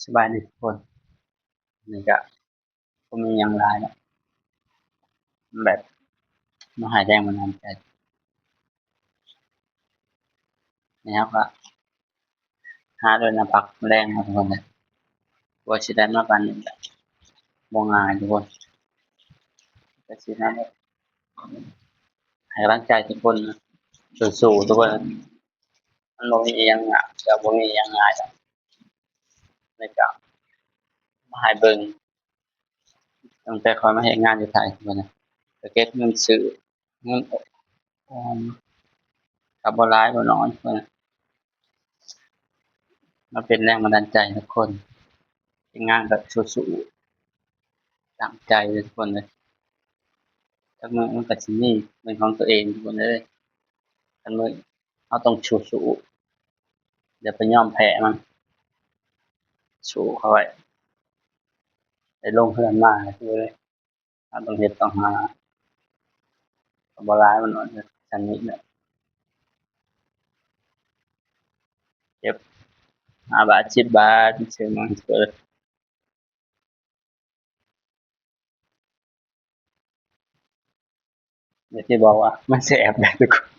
ສະບາຍດີທຸກຄົນ ນີ້ກະບໍ່ມີຫຍັງຫຼາຍເນາະ ແບບມາໃຫ້ແຮງບັນດານໃຈ ນີ້ເຮົາກະຫາດ້ວຍນ້ຳພັກແລງເນາະທຸກຄົນເອີຍ ກວ່າຊິໄດ້ມາປານນີ້ກະບໍ່ງ່າຍທຸກຄົນ ກະຊິມາແບບໃຫ້ກຳລັງໃຈທຸກຄົນ ສູ້ໆ ທຸກຄົນ ມັນບໍ່ມີອີ່ຫຍັງງ່າຍ ກະບໍ່ມີອີ່ຫຍັງງ່າຍດອກ ແລ້ວກະມາໃຫ້ເບິ່ງ ຕັ້ງແຕ່ຂ້ອຍມາເຮັດງານຢູ່ໄທພຸ້ນນະ ກະເກັບເງິນຊື້ ເງິນອອມ ກະບໍ່ຫຼາຍບໍ່ໜ້ອຍພຸ້ນນະ ມາເປັນແຮງບັນດານໃຈໃຫ້ທຸກຄົນ ເຮັດງານກະສູ້ໆ ຕັ້ງໃຈເດີທຸກຄົນເດີ ຈັກມື້ມັນກະຊິມີເປັນຂອງຕົວເອງທຸກຄົນເອີຍ ຈັກມື້ເຮົາຕ້ອງສູ້ໆ ຢ່າໄປຍອມແພ້ມັນ ສູ້ເຂົ້າໄວ້ ໄດ້ລົງເຮືອນມາເລີຍ ເຮົາຕ້ອງເຮັດຕ້ອງຫາ ກະບໍ່ຫຼາຍບໍ່ໜ້ອຍ ສ່ຳນີ້ແຫຼະ ເກັບຫ້າບາດ ສິບບາດ ຊື້ມັນເກີດ ຢ່າຊິບອກວ່າມັນແຊບເດີທຸກຄົນ